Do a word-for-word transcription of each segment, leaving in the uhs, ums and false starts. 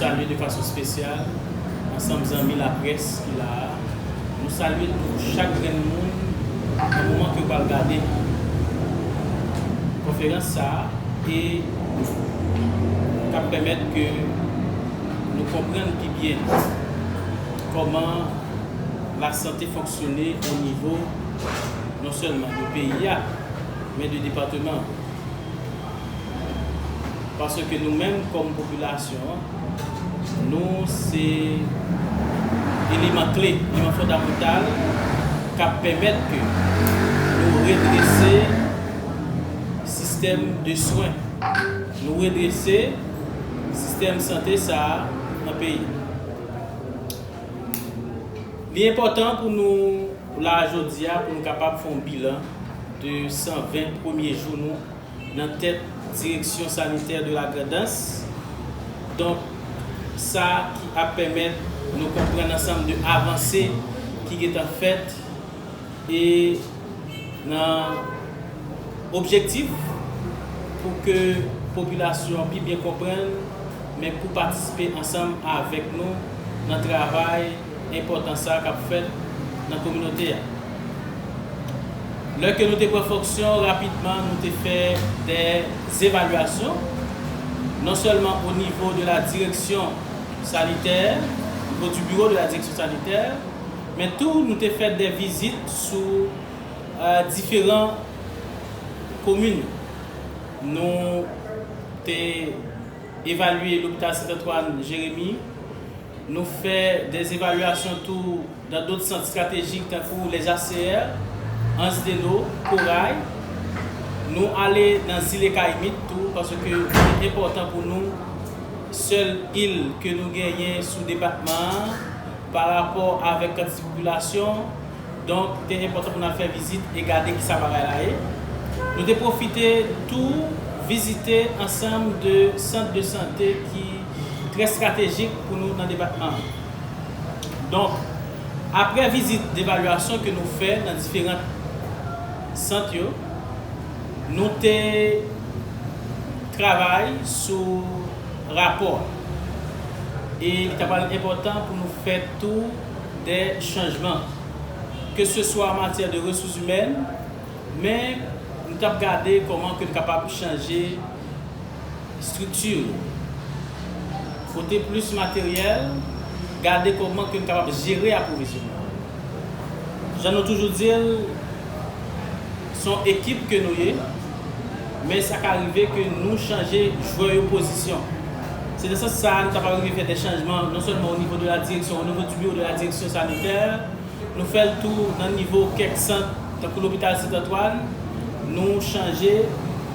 Salye de fason espesyal ansanm zanmi laprès ki la a. Nou salye tou chak grenn moun nan moman ke w pral gade konferans sa a e k ap pèmèt ke nou konprann pi byen kòman lasante fonksyone o nivo non sèlman de peyi a, men de depatman. Paske nou menm kòm popilasyon, nou se eleman kle, eleman fondamantal k ap pèmèt ke nou redrese sistèm de swen, nou redrese sistèm sante sa a nan peyi. Li enpòtan pou nou la jodi a pou nou kapab fè yon bilan de san ven premye jou nou nan tèt Direction Sanitaire de la Grand'Anse. Donk, sa ki ap pèmèt nou konprann ansanm de avanse ki gentan fèt e nan objektif pou ke popilasyon an pi byen konprann, men pou patisipe ansanm avèk nou nan travay enpòtan sa k ap fèt nan kominote a. Lè ke nou te pran fonksyon, rapidman, nou te fè dè evalyasyon, non sèlman o nivo de la direction sanitaire, o nivo du bureau de la direction sanitaire, men tou nou te fè dè vizit sou, euh, diferan komin. Nou te evalye lopital Saint Antoine Jérémie. Nou fè dè evalyasyon tou dans d'autres centres stratégiques tankou les A C R, Anse de l'Eau, Corail. Nou ale nan zile Kayimit tou, paske li enpòtan pou nou, sèl il ke nou genyen sou depatman an, pa rapò avèk kantite popilasyon. Donk, te enpòtan pou n al fè vizit e gade kisa bagay la ye. Nou te pwofite tou vizite ansanm de sant de sante ki trè estratejik pou nou nan depatman an. Donk, apre vizit devalyasyon ke nou fè nan diferan sant yo, nou te travay sou rapò. E li ta pral enpòtan pou nou fè tou dè chanjman, ke se swa an matyè de resous imèn, men nou t ap gade kòman ke nou kapab chanje estrikti yo. Pote plis materyèl, gade kòman ke nou kapab jere apwovizyonnman. Jan nou toujou di l, se yon ekip ke nou ye, men sa ka rive ke nou chanje jwè yo pozisyon. Se nan sans sa a, nou ta pral rive fè dè chanjman, non sèlman o nivo de la direksyon, o nivo du bureau de la direction sanitaire, nou fè l tou nan nivo kèk sant, tankou lopital Saint Antoine, nou chanje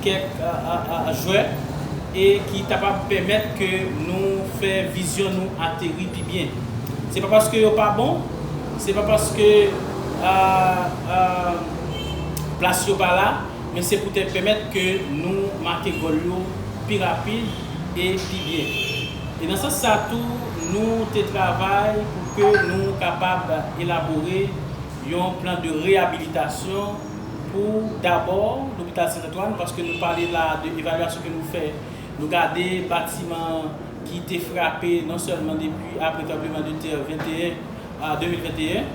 kèk, a, a, a, jwè e ki kapab pèmèt ke nou fè vizyon nou ateri pi byen. Se pa paske yo pa bon, se pa paske, a, a, plas yo pa la, men se pou te pèmèt ke nou make gòl yo pi rapid e pi byen. E nan sans sa tou, nou te travay pou ke nou kapab elabore yon plan de reyabilitasyon pou dabò lopital Saint Antoine, paske nou pale la de evalyasyon ke nou fè. Nou gade batiman ki te frape non sèlman depi apre tranbleman de tè venteyen a de mil venteyen,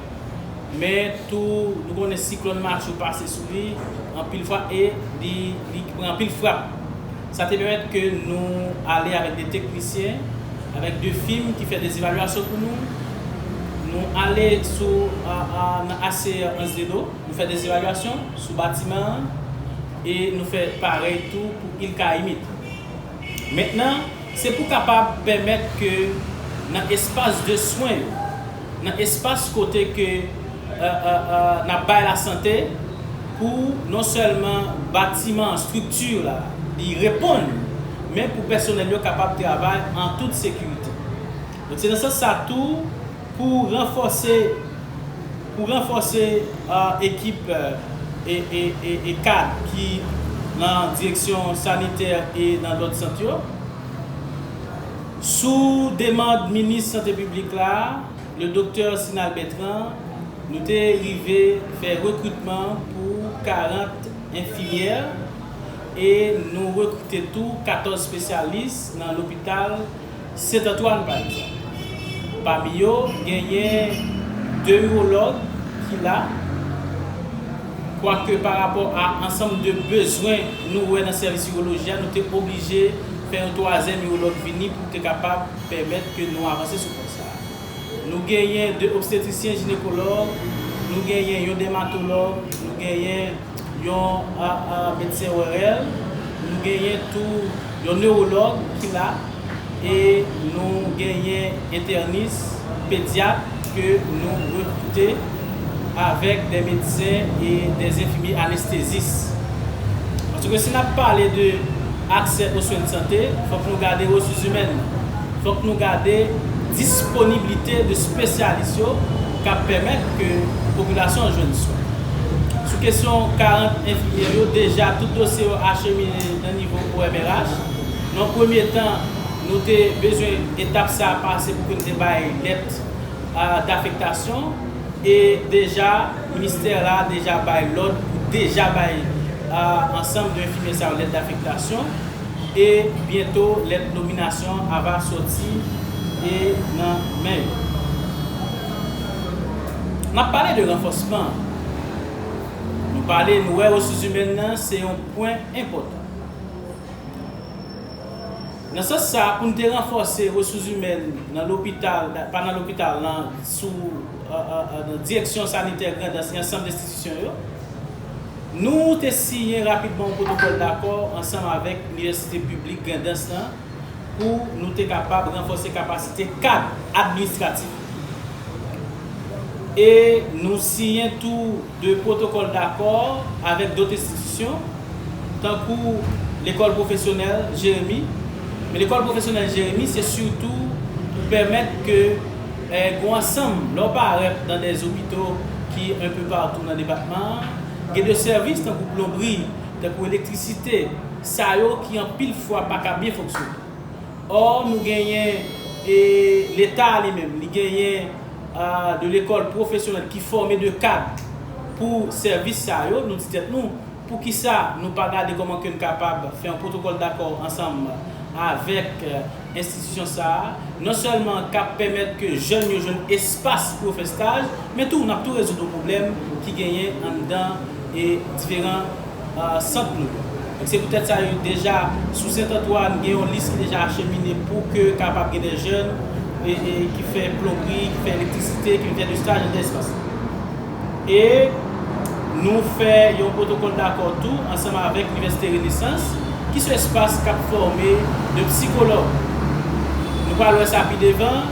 men tou nou konnen siklòn Matthew pase sou li anpil fwa e li, li pran anpil frap. Sa te pèmèt ke nou ale avèk de teknisyen, avèk de fim ki fè de evalyasyon pou nou. Nou ale sou, a, a, nan A C R Anse de l'Eau, nou fè de evalyasyon sou batiman an e nou fè parèy tou pou Il Kayimit. Mentnan, se pou kapab pèmèt ke nan espas de swen yo, nan espas kote ke, e, e, e, n ap bay lasante, pou non sèlman batiman, estrikti la, li reponn, men pou pèsonèl yo kapab travay an tout sekirite. Donk, se nan sans sa tou, pou ranfòse, pou ranfòse, e, ekip, e, e, e, e kad ki nan direksyon sanitè e nan lòt sant yo. Sou demann minis sante piblik la, le doktè Sinal Bertrand, nou te rive fè rekritman pou karant enfimyè e nou rekrite tou katòz espesyalis nan lopital Sentantwàn, pa egzanp. Pami yo, genyen de iwològ ki la, kwake pa rapò a ansanm de bezwen nou wè nan sèvis iwoloji a, nou te oblije fè yon twazyèm iwològ vini pou te kapab pèmèt ke nou avanse sou pwen sa a. Nou genyen de obstetrisyen jinekològ, nou genyen yon dèmatològ, nou genyen yon a, a, medsen O R L, nou genyen tou yon newològ ki la, e nou genyen entènis, pedyat ke nou rekrite avèk de medsen e de enfimye anestezis. Paske si n ap pale de aksè o swen de sante, fòk nou gade resous imèn nan. Fòk nou gade disponiblite de espesyalis yo k ap pèmèt ke popilasyon an jwenn swen. Sou kesyon karant enfimyè yo, deja tout dosye yo achemine nan nivo O M R H. Nan premye tan, nou te bezwen etap sa a pase pou ke nou te bay lèt, a, dafektasyon. E deja, ministè la deja bay lòd pou deja bay, a, ansanm de enfimyè sa yo lèt dafektasyon. E byento, lèt nominasyon an va sòti e nan men yo. N ap pale de ranfòsman. Nou pale, nou wè resous imèn nan se yon pwen enpòtan. Nan sans sa, pou n te ranfòse resous imèn nan lopital, pa nan lopital, nan, sou, a, a, a, nan direksyon sanitè Grandans e ansanm enstitisyon yo, nou te siyen rapidman yon pwotokòl dakò ansanm avèk Inivèsite Piblik Grandans lan pou nou te kapab ranfòse kapasite kad administratif. E nou siyen tou de pwotokòl dakò avèk dòt enstitisyon, tankou Lekòl Pwofesyonèl Jeremi. Men Lekòl Pwofesyonèl Jeremi, se sitou pou pèmèt ke, eh, gen yon ansanm, lè w parèt nan de opito ki enpe patou nan depatman an, gen de sèvis tankou plonbri, tankou elektrisite, sa yo ki anpil fwa pa ka byen fonksyone. Ò, nou genyen, e, Leta li menm, li genyen, a, de lekòl pwofesyonèl ki fòme de kad pou sèvis sa yo, nou di tèt nou, poukisa nou pa gade kòman ke n kapab fè yon pwotokòl dakò ansanm avèk, e, enstitisyon sa a, non sèlman k ap pèmèt ke jèn yo jwenn espas pou yo fè staj, men tou, n ap tou rezoud yon pwoblèm ki genyen anndan, e, diferan a, sant nou yo. Donk, se poutèt sa, yo deja, sou Sent Antwàn, gen yon lis ki deja achemine pou ke kapab gen de jèn, e, e, ki fè plonbri, ki fè elektrisite, ki vin fè de staj nan de espas. E nou fè yon pwotokòl dakò tou, ansanm avèk Inivèsite Renesans, ki se espas k ap fòme de sikològ. Nou pral wè sa pi devan,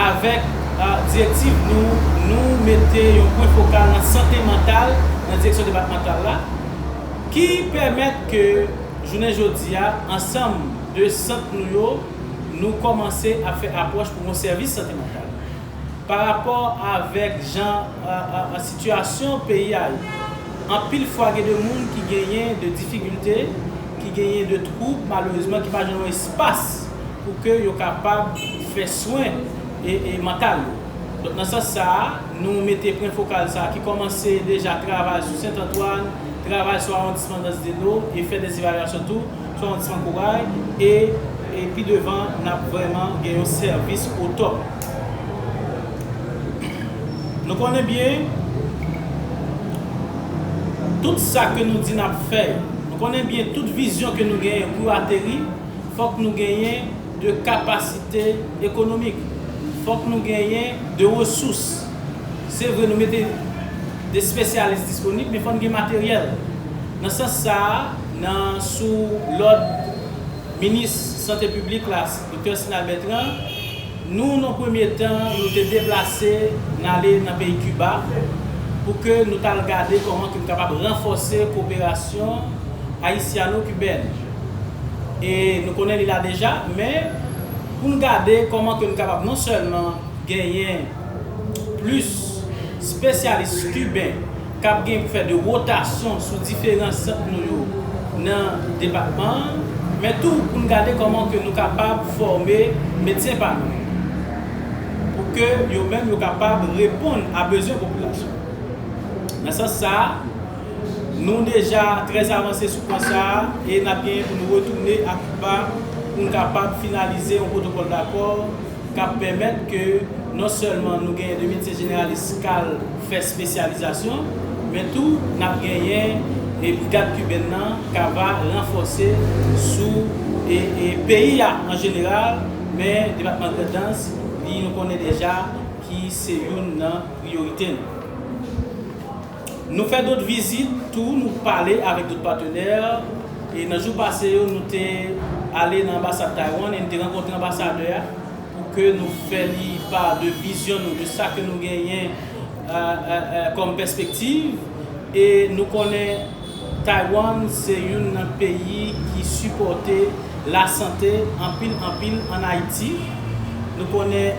avèk, a, direktiv nou, nou mete yon pwen fokal nan sante mantal nan direksyon depatmantal la, ki pèmèt ke jounen jodi a, ansanm de sant nou yo, nou kòmanse ap fè apwòch pou yon sèvis sante mantal. Pa rapò avèk jan, a, a, a, sitiyasyon peyi a ye, anpil fwa gen de moun ki genyen de difikilte, ki genyen de twoub, malerezman, ki pa jwenn yon espas pou ke yo kapab fè swen e, e mantal yo. Donk, nan sans sa a, nou mete pwen fokal sa a ki kòmanse deja travay sou Sent Antwàn, travay sou awondisman Anse des Eaux e fè de evalyasyon tou sou awondisman Koray e, e pi devan, n ap vrèman gen yon sèvis o top. Nou konnen byen, tout sa ke nou di n ap fè, nou konnen byen tout vizyon ke nou genyen pou ateri, fòk nou genyen de kapasite ekonomik. Fòk nou genyen de resous. Se vre, nou mete de espesyalis disponib, men fò n gen materyèl. Nan sans sa a, nan sou lòd minis sante piblik la, Doktè Sinal Bertrand, nou, nan premye tan, nou te deplase n ale nan peyi Kiba pou ke nou t al gade kòman ke nou kapab ranfòse koperasyon ayisyano-kibèn. E nou konnen li la deja, men pou n gade kòman ke nou kapab non sèlman genyen plis espesyalis kiben k ap gen pou fè de wotasyon sou diferan sant nou yo nan depatman an, men tou pou n gade kòman ke nou kapab fòme medsen pa nou, pou ke yo menm yo kapab reponn a bezwen popilasyon. Nan sans sa a, nou deja trè avanse sou pwen sa a e n ap genyen pou nou retounen a Kiba Pou n kapab finalize yon pwotokòl dakò k ap pèmèt ke non sèlman nou genyen de medsen jeneralis k al fè espesyalizasyon, men tou n ap genyen e brigad kibèn nan k ava ranfòse sou e, e peyi a an jeneral, men depatman Grandans, li nou konnen deja ki se youn nan priyorite nou. Nou fè dòt vizit tou, nou pale avèk dòt patnè. E nan jou pase yo, nou te ale nan anbasad Taiwan e nou te rankontre anbasadè a pou ke nou fè li pa de vizyon nou, de sa ke nou genyen kòm pèspektiv. E nou konnen Taiwan se youn nan peyi ki sipòte lasante anpil, anpil ann Ayiti. Nou konnen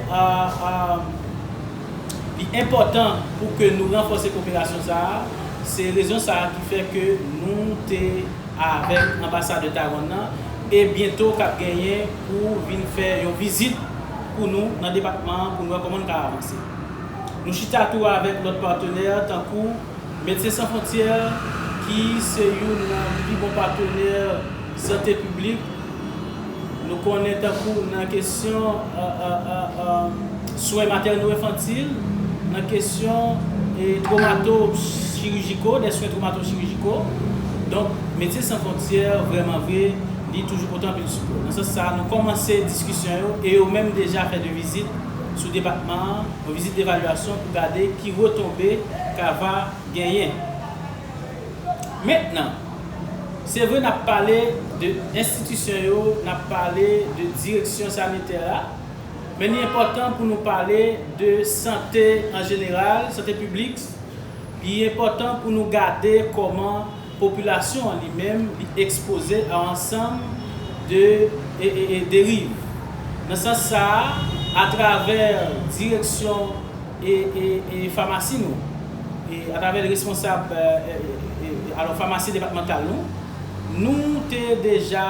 li enpòtan pou ke nou ranfòse koperasyon sa a. Se rezon sa a ki fè ke nou te avèk anbasadè Taiwan nan e byento k ap genyen pou vin fè yon vizit pou nou nan depatman an pou nou wè kòman n ka avanse. Nou chita tou avèk lòt patnè tankou Medsen San Fwontyè, ki se youn nan pi bon patnè sante piblik. Nou konnen tankou nan kesyon swen matèno enfantil, nan kesyon twomato chirijiko, de swen twomato chirijiko. Donk, Medsen San Fwontyè, vrèman vre, li toujou pote anpil sipò. Nan sans sa a, nou kòmanse diskisyon yo e yo menm deja fè de vizit sou depatman an, yon vizit devalyasyon pou gade ki retonbe k ava genyen. Mentnan, se vre n ap pale de enstitisyon yo, n ap pale de direksyon sanitè a, men li enpòtan pou nou pale de sante an jeneral, sante piblik. Li enpòtan pou nou gade kòman popilasyon an li menm li ekspoze a ansanm de e, e, e deriv. Nan sans sa a, atravè direksyon e, e, e famasi nou, e atravè responsab, e, e, e, e, alò, famasi depatmantal nou, nou te deja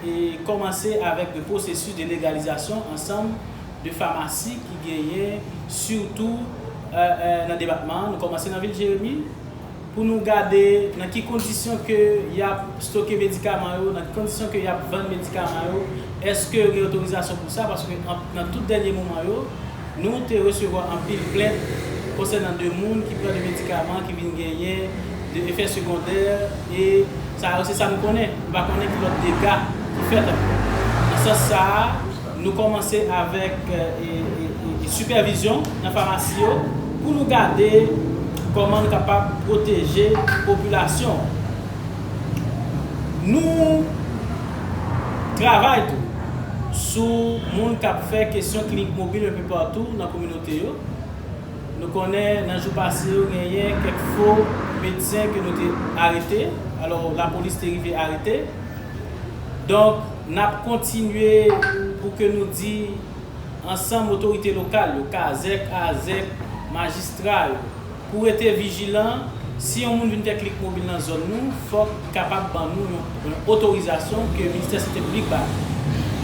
e, kòmanse avèk de pwosesis de legalizasyon ansanm de famasi ki genyen sitou e, e, nan depatman an. Nou kòmanse nan vil Jeremi pou nou gade nan ki kondisyon ke y ap stoke medikaman yo, nan ki kondisyon ke y ap vann medikaman yo, èske yo gen otorizasyon pou sa, paske an, nan tout dènye moman yo, nou te resevwa anpil plent konsènan de moun ki pran de medikaman ki vin genyen de efè segondè, e sa yo se sa nou konnen. Nou pa konnen ki lòt dega ki fèt ankò. Nan sans sa a, nou kòmanse avèk e, e, e, e sipèvizyon nan famasi yo pou nou gade kòman nou kapab pwoteje popilasyon. Nou travay tou sou moun k ap fè kesyon klinik mobil enpe patou nan kominote yo. Nou konnen nan jou pase yo genyen kèk fo medsen ke nou te arete, alò lapolis te rive arete. Donk, n ap kontinye pou ke nou di ansanm otorite lokal yo, kazèk, azèk, majistra yo, pou rete vijilan. Si yon moun vin fè klinik mobil nan zòn nou, fòk li kapab ban nou yon, yon otorizasyon ke Ministè Sante Piblik ba li.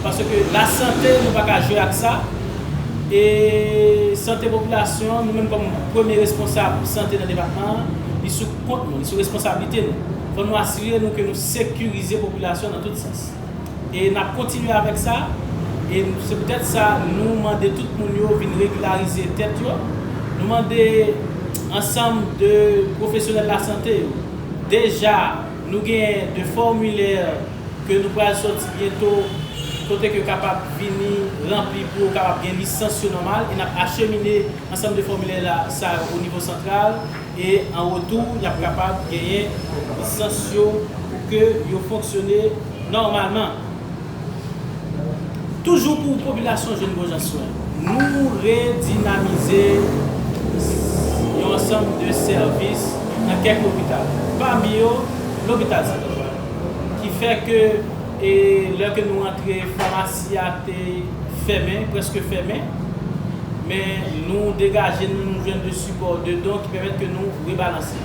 Paske lasante, nou pa ka jwe ak sa. E sante popilasyon, nou menm kòm premye responsab sante nan depatman an, li sou kont nou, li sou responsablite nou. Fò nou asire nou ke nou sekirize popilasyon nan tout sans. E n ap kontinye avèk sa. E se poutèt sa nou mande tout moun yo vin regilarize tèt yo. Nou mande ansanm de pwofesyonèl lasante yo. Deja, nou gen de fòmilè ke nou pral sòti byento, kote ke yo kapab vini ranpli pou yo kapab gen lisans yo nòmal. E n ap achemine ansanm de fòmilè la, sa yo o nivo santral. E an retou, y ap kapab genyen lisans yo pou ke yo fonksyone nòmalman. Toujou pou popilasyon jwenn bon jan swen, nou redinamize yon ansanm de sèvis nan kèk lopital. Pami yo, lopital Santral, ki fè ke e lè ke nou antre, famasi a te fèmen, prèske fèmen, men nou degaje nou, nou jwenn de sipò, de don ki pèmèt ke nou rebalanse.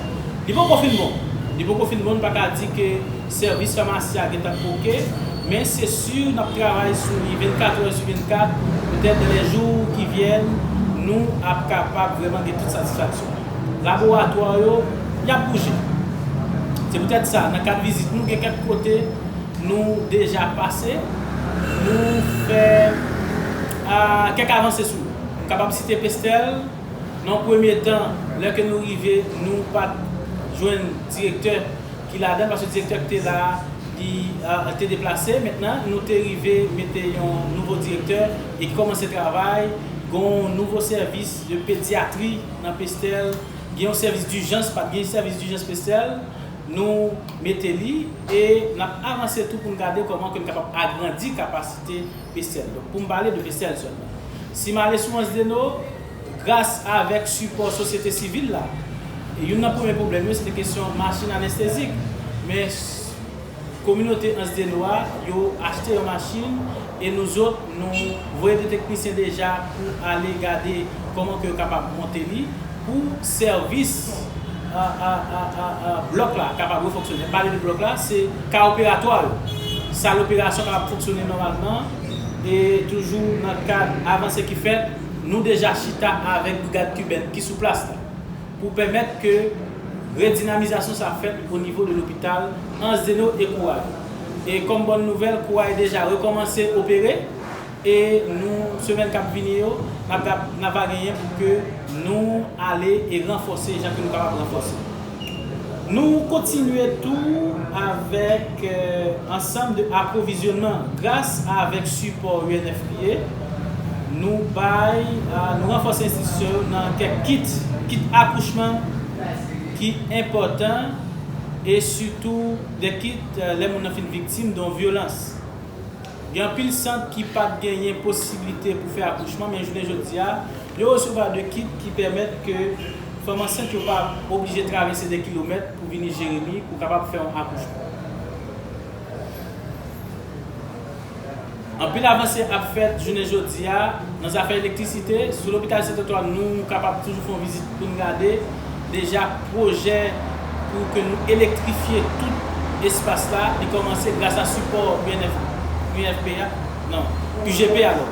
Li poko fin bon. Li poko fin bon, nou pa ka di ke sèvis famasi a gentan koke, men se si n ap travay sou li vennkat è sou vennkat, petèt dans les jours qui viennent, nou ap kapab vrèman gen tout satisfaksyon. Laboratwa yo, y ap bouje. Se poutèt sa, nan kad vizit nou, gen kèk kote nou deja pase, Nou fè a, kèk avanse sou li. M kapab site Pestèl. Nan yon premye tan, lè ke nou rive, nou pa t jwenn direktè ki ladan, paske direktè ki te la a, li a, te deplase. Mentnan, nou te rive mete yon nouvo direktè e ki kòmanse travay. Gen yon nouvo sèvis de pedyatri nan Pestèl. Gen yon sèvis dijans, pa t gen sèvis dijans Pestèl. Nou mete li e n ap avanse tou pou n gade kòman ke n kapab agrandi kapasite Pestèl. Donk, pou m pale de Pestèl sèlman. Si m ale sou Anse des Naux, gras avèk sipò sosyete sivil la, e youn nan premye pwoblèm yo, se te kesyon machin anestezik. Men, s- kominote Anse des Naux a, yo achte yon machin e nou zòt, nou voye de teknisyen deja pou ale gade kòman ke yo kapab monte li pou sèvis a, a, a, a, a, blòk la kapab refonksyone. Pale de blòk la, se ka operatwa yo. Sal operasyon kapab fonksyone nòmalman e toujou nan kad avanse ki fèt, nou deja chita avèk brigad kibèn ki sou plas la pou pèmèt ke redinamizasyon sa fèt o nivo de lopital Anse des Naux e Kouray. E kòm bòn nouvèl, Kouray deja rekòmanse opere e nou, semèn k ap vini yo, n ap, n ap va genyen pou ke nou ale e ranfòse jan ke nou kapab ranfòse. Nou kontinye tou avèk, euh, ansanm de apwovizyonnman gras avèk sipò U N F P A. Nou bay, euh, nou ranfòse enstitisyon yo nan kèk kit, kit akouchman ki enpòtan e sitou de kit, euh, lè moun nan fin viktim de yon vyolans. Gen anpil sant ki pa t genyen posiblite pou fè akouchman, men jounen jodi a, yo resevwa de kit ki pèmèt ke fanm ansent yo pa oblije travèse de kilomèt pou vini Jeremi pou kapab fè yon akouchman. Anpil avanse ap fèt jounen jodi a nan zafè elektrisite. Sou lopital Sent Antwàn, nou kapab toujou fè yon vizit pou n gade. Deja, pwojè pou ke nou elektrifye tout espas la, li kòmanse gras a sipò U N F, U N F P A, non, U G P alò.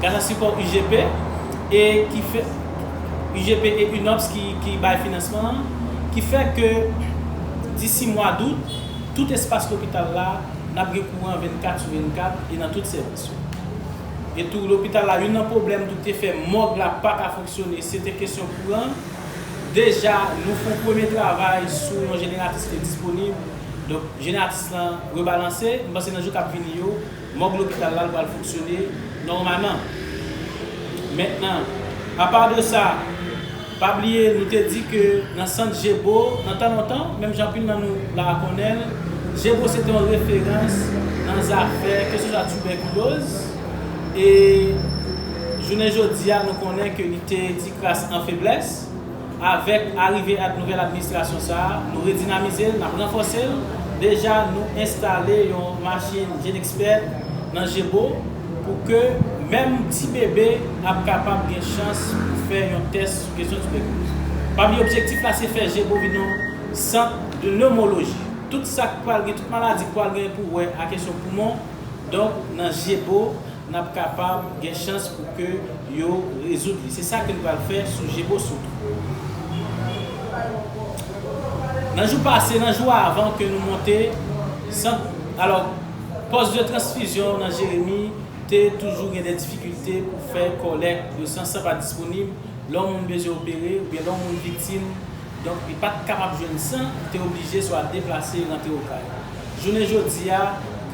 Gras a sipò U G P, e ki fè, U G P e UNOPS ki, ki bay finansman an, ki fè ke disi mwa dout, tout espas lopital la, n ap gen kouran vennkat sou vennkat e nan tout sèvis yo. E tou, lopital la, youn nan pwoblèm tou ki te fè mòg la pa ka fonksyone, se te kesyon kouran. Deja, nou fè yon premye travay sou yon jeneratris ki te disponib. Donk, jeneratris lan rebalanse. M panse nan jou k ap vini yo, mòg lopital la, l pral fonksyone nòmalman. Mentnan, apa de sa, pa bliye, nou te di ke nan sant Jebo, nan tan lontan, menm jan anpil nan nou la a konnen l, Jebo se te yon referans nan zafè, keseswa tibèkiloz, e jounen jodi a, nou konnen ke li te ti kras an feblès. Avèk arive a nouvèl administrasyon sa a, nou redinamize l, n ap ranfòse l. Deja, nou enstale yon machin Genexpert nan Jebo pou ke menm ti bebe ap kapab gen chans pou fè yon tès sou kesyon tibèkiloz. Pa bliye, objektif la se fè Jebo vin yon sant de nemoloji. Tout sa k pral gen, tout maladi k pral gen pou wè a kesyon poumon, donk, nan Jebo, n ap kapab gen chans pou ke yo rezoud li. Se sa ke nou pral fè sou Jebo sitou. Nan jou pase, nan jou avan ke nou monte, sant, alò, pòs de transfizyon nan Jeremi te toujou gen de difikilte pou fè kòlèk de san, san pa disponib. Lè yon moun bezwen opere oubyen lè yon moun viktim, donk, li pa t kapab jwenn san, li te oblije swa deplase rantre Okay. Jounen jodi a,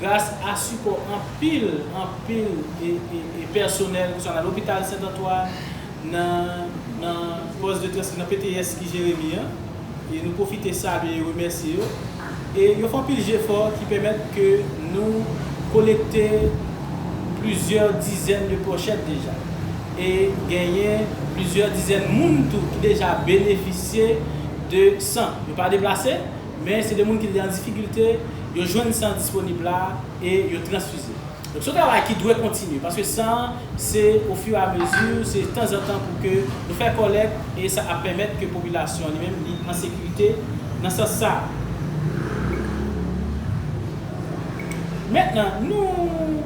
gras a sipò anpil, anpil e, e, e pèsonèl, keseswa nan lopital Sent Antwàn, nan, nan pòs de transfizyon, nan P T S ki Jeremi an, e nou pwofite salye e remèsye yo. E yo fè anpil jefò ki pèmèt ke nou kolekte plizyè dizèn de pòchèt deja. E genyen plizyè dizèn moun tou ki deja benefisye de san. Yo pa deplase, men se de moun ki te an difikilte, yo jwenn san disponib la e yo transfize. Donk, se yon travay ki dwe kontinye, paske san an, se ofiramezi, se tanzantan pou ke nou fè kòlèk, e sa ap pèmèt ke popilasyon an li menm, li an sekirite nan sans sa a. Mentnan, nou,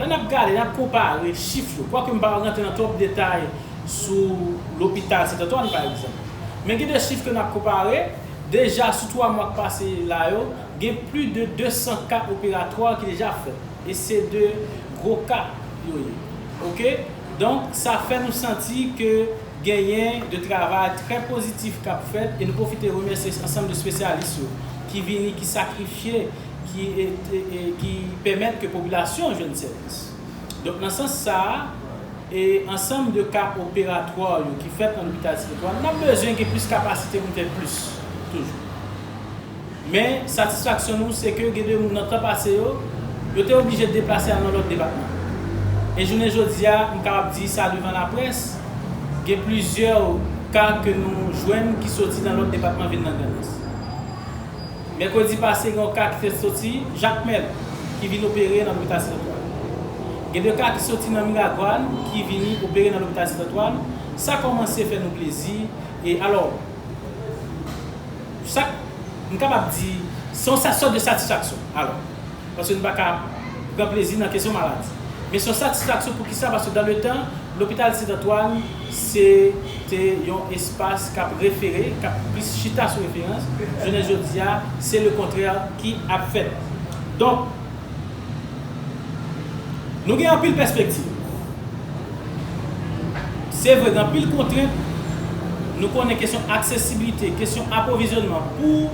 lè n ap gade, n ap konpare chif yo, kwake m pa rantre nan twòp detay sou lopital Sent Antwàn, pa egzanp. Men gen de chif ke n ap konpare, deja sou twa mwa k pase la yo, gen plis de de san ka operatwa ki deja fèt. E se de gwo ka yo ye. Oke? Donk, sa fè nou santi ke genyen de travay trè pozitif k ap fèt e nou pwofite remèsye ansanm de espesyalis yo ki vini, ki sakrifye, ki, e, e, e, ki pèmèt ke popilasyon jwenn sèvis. Donk, nan sans sa a, e ansanm de ka operatwa yo ki fèt nan lopital Ti Antwàn, n ap bezwen gen plis kapasite pou n fè plis toujou. Men, satisfaksyon nou, se ke gen de moun nan tan pase yo, yo te oblije deplase al nan lòt depatman. E jounen jodi a, m kapab di sa devan laprès, gen plizyè ka ke nou jwenn ki soti nan lòt depatman vin nan Grandans. Mèkredi pase, gen yon ka ki te soti Jakmèl, ki vin opere nan lopital Ti Antwàn. Gen de ka ki soti nan Miragwàn, ki vini opere nan lopital Ti Antwàn. Sa kòmanse fè nou plezi. E alò, sa, m kapab di, se yon sa sòt de satisfaksyon. Alò, paske nou pa ka pran plezi nan kesyon maladi. Men se yon satisfaksyon pou kisa? Paske dans le temps, lopital Ti Antwàn, se te yon espas k ap refere, k ap plis chita sou referans. Jounen jodi a, se le kontrè ki ap fèt. Donk, nou gen anpil pèspektiv. Se vre, gen anpil kontrent. Nou konnen kesyon aksesibilite, kesyon apwovizyònman, pou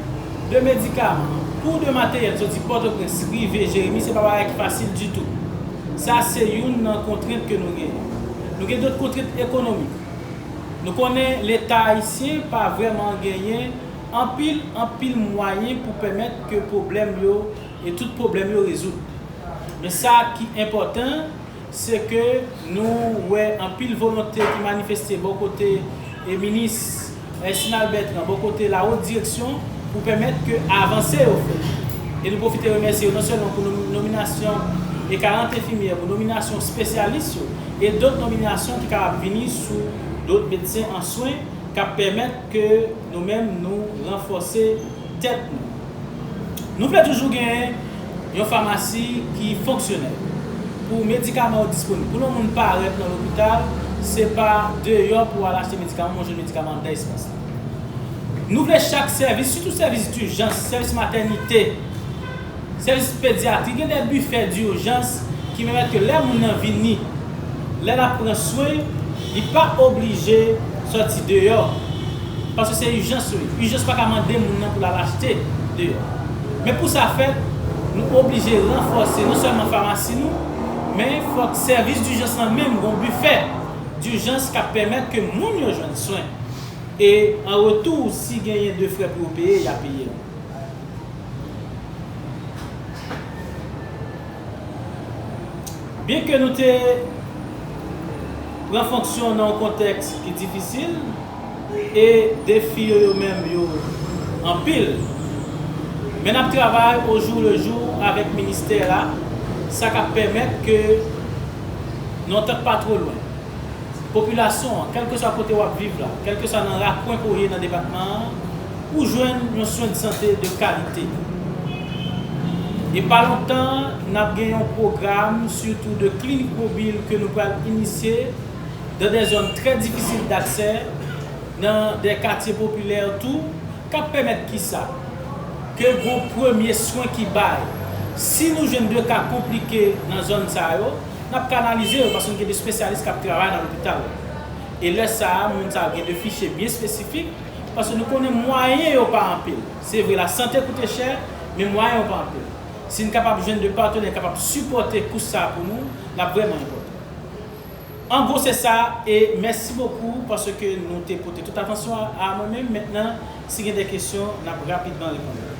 de medikaman, pou de materyèl, soti Pòtoprens, rive Jeremi, se pa bagay ki fasil ditou. Sa se youn nan kontrent ke nou genyen. Nou gen dòt kontrent ekonomik. Nou konnen Leta ayisyen pa vrèman genyen anpil, anpil mwayen pou pèmèt ke pwoblèm yo, e tout pwoblèm yo rezoud. Men sa ki enpòtan, se ke nou wè anpil volonte ki manifeste bò kote, e, minis, e, Sinal Bertrand, bò kote la haute direction, pou pèmèt ke avanse yo fèt. E nou pwofite remèsye yo non sèlman pou nom-, nominasyon e karant enfimyè, pou nominasyon espesyalis yo, e dòt nominasyon ki kapab vini sou dòt medsen an swen, k ap pèmèt ke nou menm nou ranfòse tèt nou. Nou vle toujou gen yon famasi ki fonksyonèl pou medikaman yo disponib. Pou yon moun parèt nan lopital, se pa deyò pou w al achte medikaman, men w jwenn medikaman anndan espas la. Nou vle chak sèvis, sitou sèvis dijans, sèvis matènite, sèvis pedyatri, gen de bifè dijans ki pèmèt ke lè moun nan vini, lè l ap pran swen, li pa oblije sòti deyò. Paske se ijans, wi. Ijans pa ka mande moun nan pou l al achte deyò. Men pou sa fèt, nou oblije ranfòse non sèlman famasi nou, men fòk sèvis dijans lan menm gen yon bifè dijans k ap pèmèt ke moun yo jwenn swen. E an retou, si genyen de frè pou yo peye, y a peye l. Byenke nou te pran fonksyon nan yon kontèks ki difisil, e defi yo, yo menm, yo anpil, men n ap travay au jour le jour avèk ministè a, sa k ap pèmèt ke nan yon tan k pa twò lwen, popilasyon an, kèlkeswa kote w ap viv la, kèlkeswa nan rakwen ke w ye nan depatman an, ou jwenn yon swen de sante de kalite. E pa lontan, n ap gen yon pwogram, sitou de klinik mobil ke nou pral inisye dans des zones très difficiles d'accès, nan de katye popilè tou, k ap pèmèt kisa? Ke gon premye swen ki bay. Si nou jwenn de ka konplike nan zòn sa yo, n ap kanalize yo, paske nou gen de espesyalis k ap travay nan lopital. E lè sa a, moun sa yo gen de fichye byen espesifik, paske nou konnen mwayen yo pa anpil. Se vre, lasante koute chè, men mwayen yo pa anpil. Si n kapab jwenn de patenè kapab sipòte kou sa a pou nou, l ap vrèman enpòtan. An gwo, se sa, e mèsi bokou paske nou te pote tout atansyon a, a mwen menm. Mentnan, si gen de kesyon, n ap rapidman reponn.